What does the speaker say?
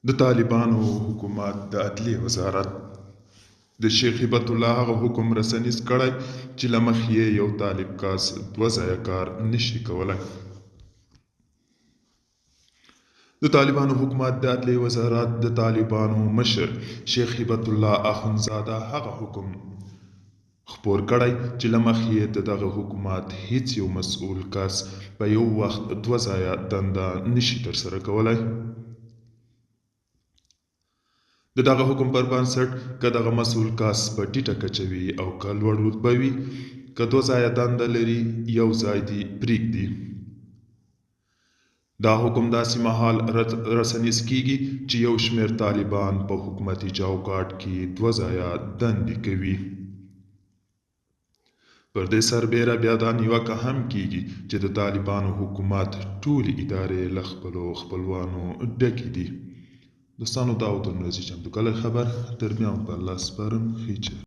د طالبانو حکومت د عدلیې وزارت د شیخ هبت الله هغه حکم رسنیز کړی چې له مخې یې یو طالب کس دوه ځایه کار نشي کولای. د طالبانو حکومت د عدلیې وزارت د طالبانو مشر شیخ هبت الله اخندزاده هغه حکم خپور کړی چې له مخې یې د دغه حکومت هیڅ یو مسؤل کس په یو وخت دوه ځایه دنده نشي ترسره کولای. د دغه حکم پر بنسټ که دغه مسؤل کس په ټیټه کچه وي او که لوړ رتبه وي، که دوه ځایه دنده لري، یو ځای دې پرېږدي. دا حکم داسې مهال رسنیز کېږي چې یو شمېر طالبان په حکومتي چوکاټ کې دوه ځایه دندې کوي. پر دې سربېره بیا دا نیوکه هم کېږي چې د طالبانو حکومت ټولې ادارې له خپلو خپلوانو ډکې دي. دوستانو دا و د نن ورځې چمتو کړی خبر. تر بیا مو په الله سپارم. ښې چارې.